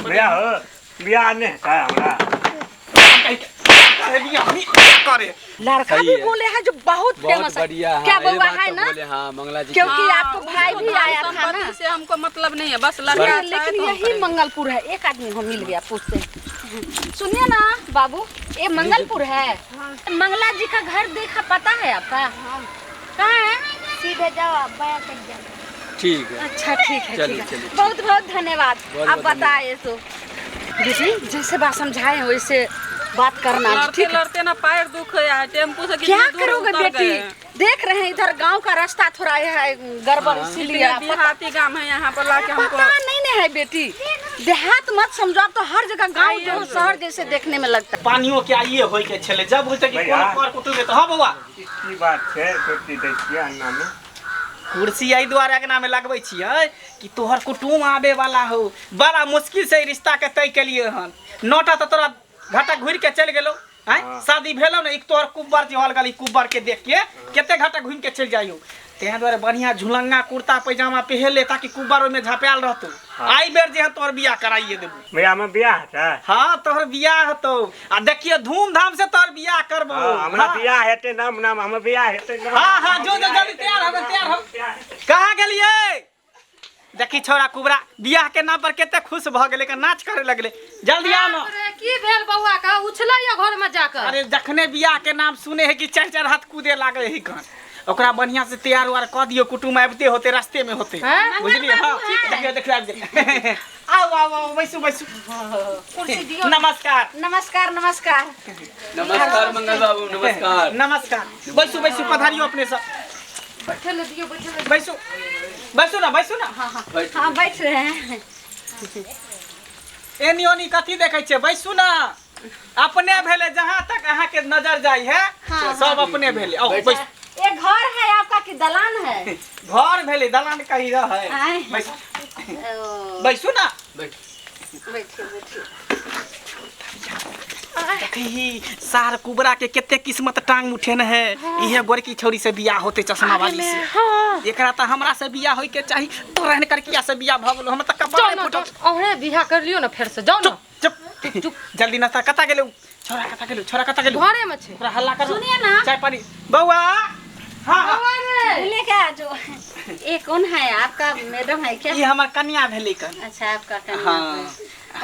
भैया हो बियाह नहि हेतै हमरा। करे बियाह नहीं करे। लड़का सही भी है। बोले हैं जो बहुत बहुत फेमस है। बढ़िया। हाँ, क्या ये बउआ बात है तो ना? बोले, हाँ मंगला जी। क्योंकि हाँ, आपको भाई भी उसको आया धन था ना। संपत्ति से हमको मतलब नहीं है, बस लड़का अच्छा है लेकिन तो हम यही करेंगे। मंगलपुर है, एक आदमी हम मिल गया, पूछते हैं। सुनिए ना बाबू, ये मंगलपुर है। मंगला जी का घर देखा, पता है आपका? कहाँ है? सीधे जाओ आप, बायां तक जाओ। ठीक है। अच्छा ठीक है, चलिए, ठीक है। चलिए। बहुत बहुत धन्यवाद। बहुत आप बहुत बताए तो बेटी जैसे बात समझाए वैसे बात करना, लड़ते ठीक है? लड़ते ना पैर दुख है, टेम्पू से क्या कितने दूर करोगे उतर बेटी, गए। देख रहे हैं इधर गांव का रास्ता थोड़ा है गड़बड़, इसीलिए इतने पता देहाती गांव है यहाँ पर लाके हमको पता नहीं नहीं है बेटी, देहात मत समझो आप, तो हर जगह गांव जो शहर जैसे देखने में लगता है। पानियो के आइए होय के छले जब होय के भैया। कोनो कर कुटुम में तो हां बउआ। ई की बात छै कुर्सी दै छियै अंगना में? कुर्सी एहि दुआरे अंगना में लगबै छियै कि तोहर कुटुम आबे वाला हो, बड़ा मुश्किल से ई रिश्ता के तय केलिए हन। नौटा तो तोरा घाटा घुरि के चलि गेलो आँय। हाँ। शादी भेलो ने, एक तोहर कुब्बर जे हल गेल, कुब्बर के देख के कते घाटा घुमि के चलि जाइयो। तें दुआरे बढ़िया झुलंगा कुर्ता पैजामा पहिर ले ताकि कुब्बर ओहिमे झपायल रहतौ। हाँ। आई बेर जे तोहर बियाह कराइए देबो। भैया हमर बियाह हेतै? हाँ तोहर बियाह हेतौ, आ देखियो धूमधाम से तोहर बियाह करबो। हाँ, हमरा हाँ। बियाह हेतै नाम नाम हमर बियाह हेतै नाम। हाँ हाँ जो जो जल्दी तैयार हो, तैयार हो। कहाँ गेलियै? देखी छोरा कुबरा बियाह के नाम पर कते खुश भ गेलै, के नाच करे लगले। जल्दी आओ ना। अरे, की भेल बौआ के उछलैया घर में जाकर? अरे जखने बियाह के नाम सुने है कि चारि चारि हाथ कूदे लागे है कन। ओकरा बढ़िया से तैयार उयार कऽ दियौ, कुटुम आबिते होते रास्ते में होते, हैं? बुझलियै? हाँ देखियौ देखियौ आबि गेलै। आउ आउ आउ बैसू बैसू। कुर्सी दियो। नमस्कार। नमस्कार नमस्कार। नमस्कार मंगल बाबू, नमस्कार। नमस्कार, बैसू बैसू, पधारियो अपने सब। बैठे ले दियो, बैठे ले। बैसू बैसू ना, बैसू ना। हाँ हाँ बैठू। हाँ बैठ रहे हैं। एनी ओनी कथी देखै छियै, बैसू ना। अपने भेले जहाँ तक अहाँ के नजर जाइ है। हाँ, सब अपने भेले। आओ बैठ। बैसू। ये घर है आपका कि दलान है? घर भेले, दलान कहीं रहे। आय। बैसू ओ, बैसू ना। बैठ। बैठिए बैठिए। देखी सार कुबरा के कते किस्मत टांग उठेन है। इहे गोरकी छौरी से बियाह होते चश्मा वाली से। हाँ। एकरा त हमरा से बियाह होय के चाही, तोरा एहन करकिया से बियाह भ गेलो, हम त जाओ कपारे ना, फुटल। जाओ। अहें बियाह कर लियो ना फेर से, जाओ ना। चुप चुप चुप, जल्दी नाश्ता। कता गेलो छोरा, कता गेलो छोरा, कता गेलो? घरे में छै। ओकरा हल्ला कर। सुनिए ना। चाय पानी बउआ। हाँ हाँ। बौआ रे। बोले क्या जो ये कौन है आपका मैडम है क्या? ई हमर कन्या भेलै कन। अच्छा आपका कन्या। हाँ।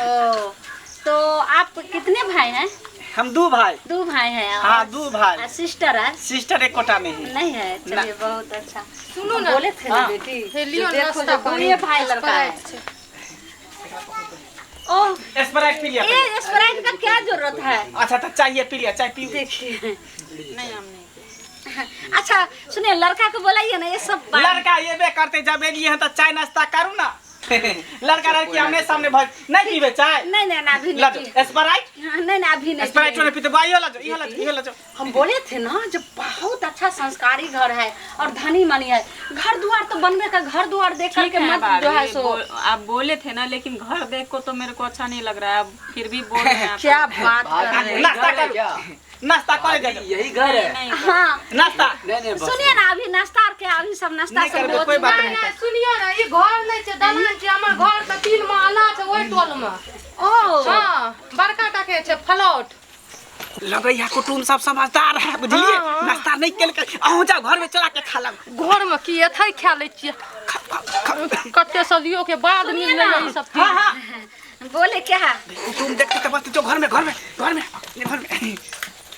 ओ तो आप कितने भाई हैं? हम दू भाई। दो भाई हैं। और- हाँ दू भाई। आ, सिस्टर है? सिस्टर एकोटा नहीं है। नहीं है। चलिए बहुत अच्छा। सुनू ना। बोले थे ना हाँ। बेटी, हे लियो जो देखो नाश्ता जो पानी। दुए भाई लड़का है। स्प्राइट छै। ओह स्प्राइट पी लिया। ये स्प्राइट का क्या जरूरत है? अच्छा तो चाहिए पी लिया, चाय पी। देखिए नहीं हम नहीं। अच्छा सुनिए लड़का को बोलाइए ना, ये सब बात- लड़का ये बे करते जब एलिए हैं तो चाय नाश्ता करू ना। लड़का लड़की आमने सामने भज नहीं पीबे चाय? नहीं नहीं ना अभी ला नहीं। जो स्प्राइट। हाँ, नहीं नहीं अभी नहीं स्प्राइट पिएंगे। नहीं पीते बा, इहो ला जो, इहो ला जो, इहो ला जो। हम बोले थे ना जब बहुत अच्छा संस्कारी घर है और धनी मनी है, घर द्वार तो बनवे का, घर द्वार देख ठीक करके है मत जो है भाभी, सो आप बोले थे ना, लेकिन घर देख को तो मेरे को अच्छा नहीं लग रहा है, अब फिर भी बोल रहे हैं आप। क्या बात कर भाभी, रहे हैं। यही नाश्ता घर है करो। क्या? नाश्ता करे जाओ। यही घर है? नहीं हाँ नाश्ता नहीं नहीं बस। सुनिए ना अभी नाश्ता आर के अभी सब नाश्ता नहीं सब करबे, हो कोई बात नहीं नहीं। नहीं सुनियो ना, ई घर नहीं छै दलान छै। हमर घर तऽ 3 महला छै ओहि टोल में। ओ हाँ बड़का टा के छै फ्लॉट। लगैया कुटुम सब समझदार है, बुझलिए? नाश्ता नहीं केलकै, अहूँ जाओ घर में चला के खा लब। घर में की एथै खा लै छियै। खा खा खा। कते सदियों के बाद मिललै ई सब चीज। हाँ हाँ बोले क्या कुटुम देखते तऽ बस जो घर में घर में घर में घर में।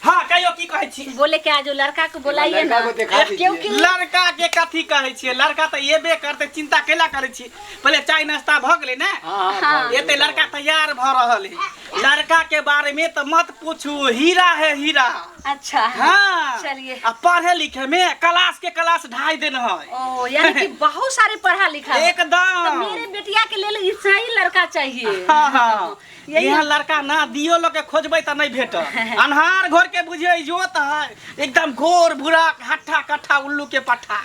हाँ कहियो की कहै छी? बोले क्या जो लड़का को बुलाइए ना, लड़का को देखा दीजिए। क्योंकि लड़का के कथी कहै छियै, लड़का तऽ एबे करतै, चिंता केला करै छी। पहिले चाय नाश्ता भऽ गेलै ने। हाँ हाँ एते लड़का तैयार भऽ रहल है। लड़का के बारे में तऽ मत पूछू, हीरा है हीरा। अच्छा हाँ चलिए। आ पढ़े लिखे में क्लास के क्लास ढाई देन है। ओ यानी कि बहुत सारे पढ़ा लिखा है। तो एकदम। मेरे बेटिया के लिए ऐसा ही लड़का चाहिए। हाँ हाँ यही यहाँ लड़का ना दियो लोग के खोजबै तऽ नहीं भेटत। अन्हार घोर के बुझियो इजोत है, एकदम गोर भूरा हट्ठा कट्ठा उल्लू के पट्ठा।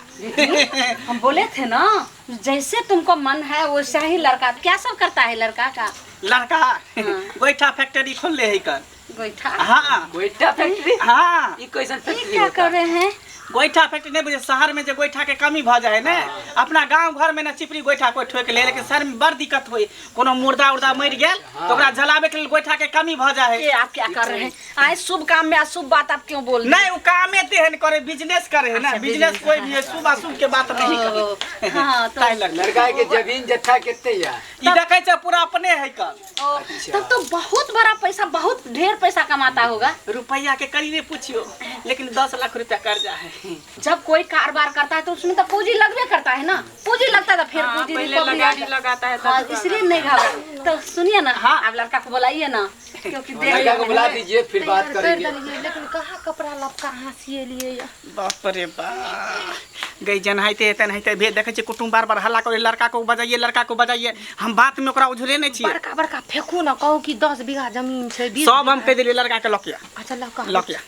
हम बोले थे ना जैसे तुमको मन है वैसा ही लड़का। क्या सब करता है लड़का का? लड़का गोइठा फैक्ट्री खोलले है कन। गोईठा? हाँ गोइठा फैक्ट्री? हाँ। ई कैसन ये फैक्ट्री क्या होता कर रहे हैं? गोइठा फैक्ट्री नहीं बुझे, शहर में जे गोइठा के कमी भ जाए ने, अपना गांव घर में ना चिपरी गोइठा कोई ठोक ले, लेकिन शहर में बड़ दिक्कत होई, कोनो मुर्दा उर्दा मर गेल तो ओकरा जलावे के लेल गोइठा के कमी भ जाए। ये आप क्या कर रहे हैं? आए शुभ काम में अशुभ बात आप क्यों बोल रहे हैं? नहीं, वो कामे तेहन करे, बिजनेस करे है ना, बिजनेस कोई भी है, शुभ अशुभ के बात नहीं करे। हाँ, तो ताहि लग लड़का के जमीन जत्था केते या ई देखै छै पूरा अपने है का। ओ, तब तो बहुत बड़ा पैसा, बहुत ढेर पैसा कमाता होगा। रुपया के करी नहीं पूछियो, लेकिन 10 लाख रुपया कर्जा है। जब कोई कारोबार करता है तो उसमें तो पूंजी लगबे करता है ना, पूंजी लगता है तो फिर हाँ, पूंजी पहले रिकवरी लगाड़ी आता है। लगाता है तब हाँ, इसलिए नहीं घबरा। तो सुनिए ना, हाँ। आप लड़का को बुलाइए ना, क्योंकि देर लड़का को बुला दीजिए फिर बात तैयार कर करेंगे। देलियै, लेकिन कहाँ कपड़ा लपका कहाँ सिएलियै या? बाप रे बाप, गई जनाइते तेनाहिते भेद देखै छियै, कुटुम्ब बार बार हल्ला करे, लड़का को बजाइए, लड़का को बजाइए, हम बात में ओकरा उझले नहीं छियै। बड़का बड़का फेकू ना, कहू कि 10 बीघा जमीन छै, 20 सब हम कहि देलियै लड़का के लकिया। अच्छा लका लकिया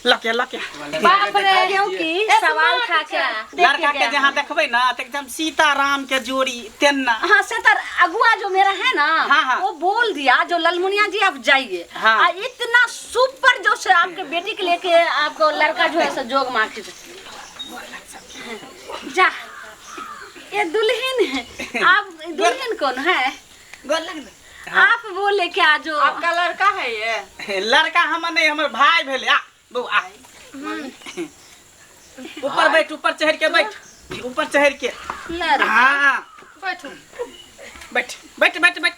लकिया लकिया। बाप रे, क्योंकि सवाल था क्या लड़का के जहाँ देखबै ना तो एकदम सीताराम के जोड़ी तेना। हाँ से तर अगुआ जो मेरा है ना, हाँ, हाँ। वो बोल दिया जो ललमुनिया जी आप जाइए, हाँ। आ इतना सुपर जो से आपके बेटी के लेके आपको लड़का जो है सो जोग माखी जा। ये दुल्हन है, आप दुल्हन कौन है? आप वो लेके आ जो आपका लड़का है ये? लड़का हमर नहीं, हमर भाई भेले। आ बौआ ऊपर बैठ, ऊपर चढ़ के बैठ, ऊपर चढ़ के। हाँ बैठू बैठ बैठ बैठ बैठ।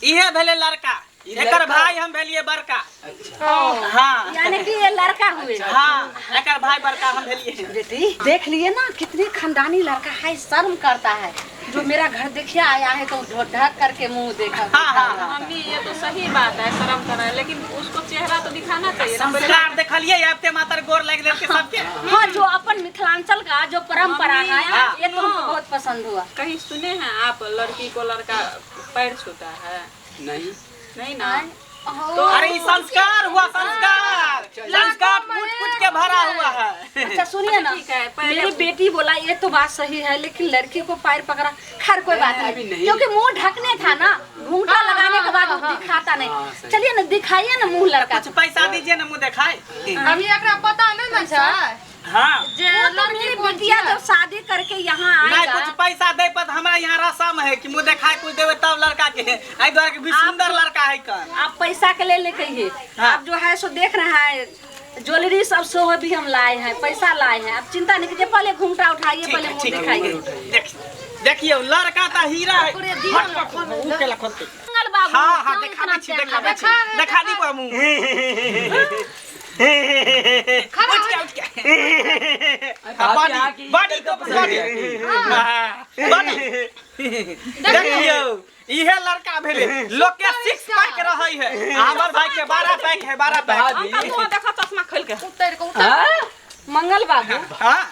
इहे भेले लड़का, एकर भाई हम भेलिए बड़का। अच्छा। हाँ, यानी कि ये लड़का हुए। हाँ, एकर भाई बड़का हम भेलिए। बेटी देख लिए ना कितने खानदानी लड़का है, शर्म करता है। जो मेरा घर देखिए आया है तो ढक करके मुंह देखा। हाँ, हाँ, मम्मी ये तो सही बात है, शर्म कर रहा है, लेकिन उसको चेहरा तो दिखाना चाहिए ना। संस्कार देखलिए आपते मातर गोर लग देल के सबके। हाँ, जो अपन मिथिलांचल का जो परंपरा है, हाँ। ये तो हमको बहुत पसंद हुआ। कहीं सुने हैं आप लड़की को लड़का पैर छूता है? नहीं नहीं ना। तो अरे ये संस्कार हुआ, संस्कार संस्कार कूट कूट के भरा हुआ है। अच्छा सुनिए ना, ठीक है, पहले मेरी बेटी बोला ये तो बात सही है, लेकिन लड़की को पैर पकड़ा, खैर कोई बात नहीं, क्योंकि मुंह ढकने था ना, घूंघटा लगाने के बाद वो दिखाता नहीं। चलिए ना दिखाइए ना मुंह लड़का। कुछ पैसा दीजिए ना मुंह दिखाए। अभी एकरा पता नहीं ना छै। हाँ, जे लड़की बेटिया जब शादी करके यहाँ आएगा, कुछ पैसा दे पर हमरा यहाँ रसम है कि मुँह देखाए कुछ देवे तब लड़का के, एहि द्वारे के भी सुंदर लड़का है कन। आप पैसा के ले ले कहिए। हाँ। आप जो है सो देख रहे हैं ज्वेलरी सब सो भी हम लाए हैं, पैसा लाए हैं, आप चिंता नहीं कीजिए, पहले घूमटा उठाइए, पहले मुँह दिखाइए। देखियो लड़का तो हीरा है। हाँ हाँ, देखाबै छी देखाबै छी, देखा दी मुँह। उठ के उठ के बॉडी बॉडी तो बॉडी बॉडी देखियो, इहे लड़का भेले लोग के 6 पैक रहै है, हमर भाई के 12 पैक है, 12 पैक। अंकल मुंह देखा चश्मा खोल के उतर के उतर। मंगल बाबू, हां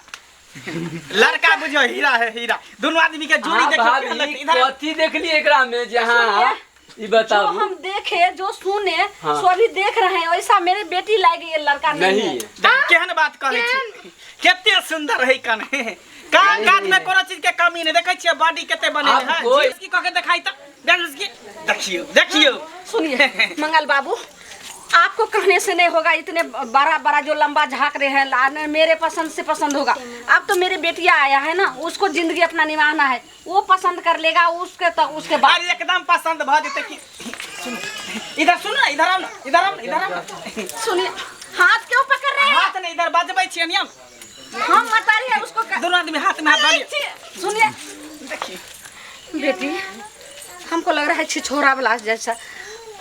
लड़का बुझो हीरा है, हीरा। दोनों आदमी के जोड़ी देखियो, इधर कथि देखली एकरा में जहां ई बताओ। जो हम देखे जो सुने, हाँ। सो अभी देख रहे हैं, वैसा मेरे बेटी लाएगी ये लड़का नहीं है। केहन बात कहै छी, कते सुंदर है कन, कान कान में कोनो चीज के कमी नहीं। देखै छियै बॉडी कते बने है, की कह के देखाई त की देखियो देखियो। सुनिए मंगल बाबू, आपको कहने से नहीं होगा, इतने बड़ा बड़ा जो लंबा झाँक रहे हैं, लाने मेरे पसंद से पसंद होगा। अब तो मेरे बेटिया आया है ना, उसको जिंदगी अपना निभाना है, वो पसंद कर लेगा उसके तो उसके बाद एकदम पसंद भ जेतै कि। सुनो इधर, सुनो ना, इधर आओ ना, इधर आओ ना, इधर आओ। सुनिए, हाथ क्यों पकड़ रहे हैं? हाथ नहीं, इधर बजबै छियै नियम, हम बता रहे हैं उसको। दोनों आदमी हाथ में हाथ डालिए। सुनिए देखिए बेटी, हमको लग रहा है छिछोरा वाला जैसा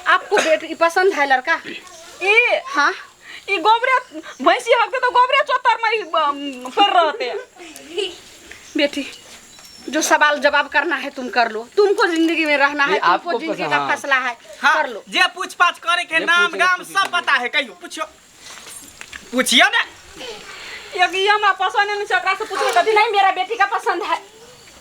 आपको बेटी पसंद है लड़का ये? हाँ, ये गोबरे भैंसी हकते तो गोबरे चौतर में फिर रहते। बेटी जो सवाल जवाब करना है तुम कर लो, तुमको जिंदगी में रहना है, तुमको जिंदगी का फैसला है, हाँ, कर लो। जे पूछ पाछ करे के नाम गाम सब पता है, कहियो पूछियो पूछियो ना। ये हमरा पसंद नहीं छै, से पूछो कभी नहीं। मेरा बेटी का पसंद है।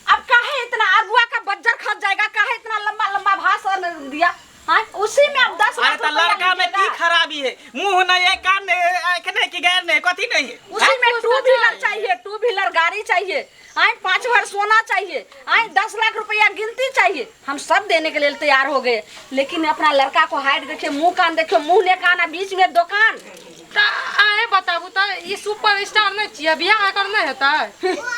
अब काहे इतना अगुआ का बज्जर खा जाएगा, काहे इतना लंबा लंबा भाषण दिया? हाँ, उसी में अब 10 लाख। अरे लड़का में की खराबी है, मुंह नहीं है, कान नहीं है, आँख नहीं कि गैर नहीं, कथी नहीं है। उसी में 2 व्हीलर चाहिए, 2 व्हीलर गाड़ी चाहिए, आए 5 भर सोना चाहिए, आए 10 लाख रुपया गिनती चाहिए। हम सब देने के लिए तैयार हो गए, लेकिन अपना लड़का को हाइट देखिए, मुंह कान देखिए, मुंह ने कान, बीच में दुकान। आए बताबू तऽ ई सुपर स्टार नहि छियै, बियाह एकर नहि हेतै?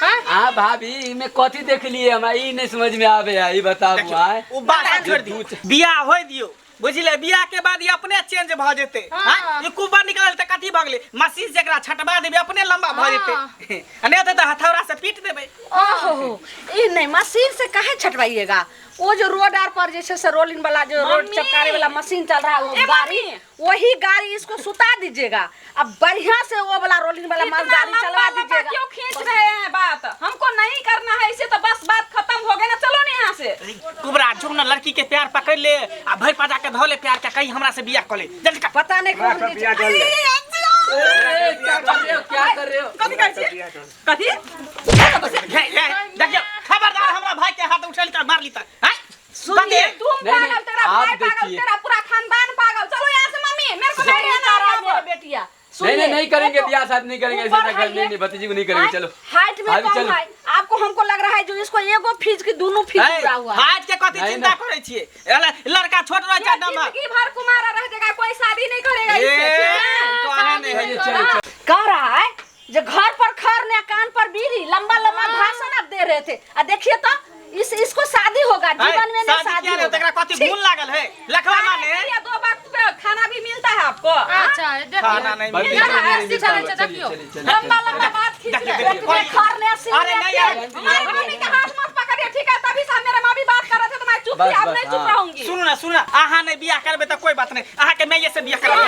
हैं? आ भाभी, इमे कथी देखलिए हमरा ई नहीं समझ में आवे है, ई बताबू आय। ओ बात छोड़ दियौ, बियाह होय दियौ, बुझलियै? बियाह के बाद ई अपने चेंज भऽ जेतै। हाँ। आँय, ई कुबर निकलल तऽ कथी भऽ गेलै? मशीन से एकरा छटबा देबै, अपने लंबा भऽ जेतै। आ नहि हेतै तऽ हथौड़ा से पीट देबै। ओहो, ई नहीं, मशीन से काहे छटवाइएगा? वो जो रोड आर पर जैसे से रोलिंग वाला जो रोड मम्मी। चपकाने वाला मशीन चल रहा है, वो ए, गाड़ी, मम्मी। वही गाड़ी इसको सुता दीजिएगा। अब बढ़िया से वो वाला रोलिंग वाला माल इतना गाड़ी लंबा चलवा लंबा दीजिएगा। क्यों खींच रहे हैं बात? हमको नहीं करना है इसे, तो बस बात खत्म हो गई ना, चलो ना यहाँ से। कुबरा जो ना लड़की के प्यार पकड़ ले आ भरि पजा के धो ले प्यार के, कहीं हमरा से बियाह कऽ ले, जल्दी कर। पता नहीं हमरा कौन सब बियाह कर ले। ए, क्या कर रहे हो, क्या कर रहे हो? कथी कहै छियै? बियाह कर ले। कथी? हे, हे, देखियौ, खबरदार हमरा भाई के हाथ उठेल तऽ मार ली तऽ हैं? सुनिए, कथी? तुम नहीं, पागल, नहीं, तेरा आप भाई पागल, देखिए। तेरा पूरा खानदान पागल। चलो यहाँ से मम्मी, मेरे को नहीं नहीं रहना करा है मेरे यहाँ। बेटिया। नहीं नहीं नहीं करेंगे, ये तो बियाह शादी नहीं करेंगे, ऐसे ऊपर ऐसा है नहीं ये। नहीं, भतीजी को नहीं करेंगे, चलो हाइट में भाभी, कम चलो। है आपको, हमको लग रहा है जो इसको एगो फीस की दोनों फीस है, उड़ा हुआ है। हाथ के कथी नहीं, चिंता नहीं। करै छियै? लड़का छोट रहै ये छै नमहर। जिंदगी भर कुमारा रह जाएगा, कोई शादी नहीं करेगा ए, इससे, ठीक है? कहे नहीं है। चलिए, चलिए, चलिए। कह रहा है जो घर पर खर ने कान पर बीड़ी, लंबा लंबा भाषण आप दे रहे थे। आ देखिए तो इस इसको शादी होगा है, जीवन में नहीं शादी शादी किया रे, होगा। तकरा कथी छी। गुण लागल है? लखवा खाने माने के लिए दो वक्त पे खाना भी मिलता है आपको? अच्छा, देखियौ। खाना नहीं भाभी, मिलता। नहीं, नहीं, सीखा नहीं, लै छै, चलिए, देखियौ। चलिए, चलिए, लंबा चलिए। लंबा बात खींच देखिए, रहे हैं। देखिए। पेट में खर ने सिर अरे में नहीं, तेल। अरे हमारी मम्मी का हाथ मत पकड़िए, ठीक है? तभी से मेरे माँ भी बात कर रहे थे तो मैं चुप बस, थी, अब बस, नहीं चुप हाँ। रहूंगी। सुनू ना, सुनू ना, अहाँ नहीं बियाह करबै तऽ कोई बात नहीं, अहाँ के माइये से बियाह करबै।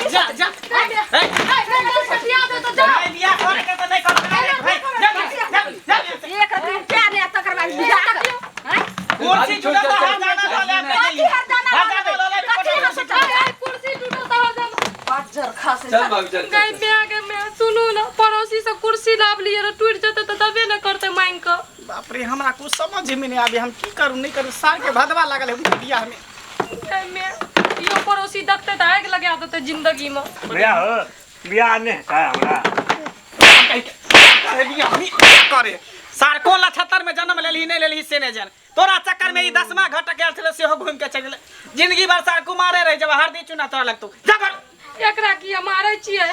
जा जा जा, हे, नहीं बियाह करे के तऽ नहीं करबै। हे, जा, जा, जा, जा। एक दिन क्या ने तकर बाद बियाह कर हैं? कुर्सी छूटल तऽ हर जाना लऽ लेब। कथी हर जाना हर जाना लऽ लेब। कथी हर जाना? कुर्सी टूटल तऽ हर जाना। बज्जर खसे। चल भाभी, चल, गई चल। माय गे माय, सुनू ना, पड़ोसी से कुर्सी लाभ लिए रह, टूटि जेतै तऽ देबे नहि करतै मांगि कऽ। बाप रे, हमरा कुछ समझ में नहीं आवे, हम की करू नहीं करू, साल के भदवा लागल है बुझी बियाह में। गई माय, इहो पड़ोसी देखतै तऽ आगि लगा देतै जिंदगी में। बियाह हो, बियाह नहि हेतै हमरा। करे बियाह नहीं करे, सार कोन लछत्तर में जन्म लेलही नहीं लेलही से नहीं जान। तोरा चक्कर में ई दसमा घटक गेल छलै सेहो घूम के चलि गेलै। जिंदगी भर सार कुमारे रहि जब हरदी चूना तोरा लगतौ, जा घर। एकरा किया मारै छियै?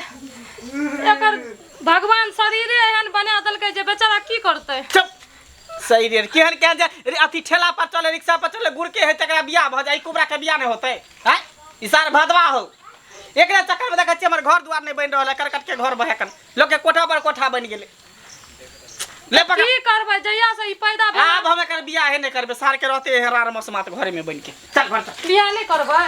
एकर भगवान शरीरे एहन बना देलकै जे बेचारा की करतै? चुप, सही रे, केहन केहन जे रे, अथी ठेला पर चले, रिक्शा पर चले, गुड़ के है तकरा बियाह भऽ जाइ, कुबरा के बियाह नहीं होतै हैं? ई सार भदवा हो, एकरे चक्कर में देखै छियै हमर घर दुआर नहीं बनि रहल है, करकट के घर बहे कन लोक के कोठा पर कोठा बनि गेलै। ले पकड़। की करबै जहिया से ई पैदा भेल? आब हम एकर बियाहे नहीं करबै, सार के रहते हेरार मसमात घरे में बनि के। चल घर चल। बियाह नहि करबै?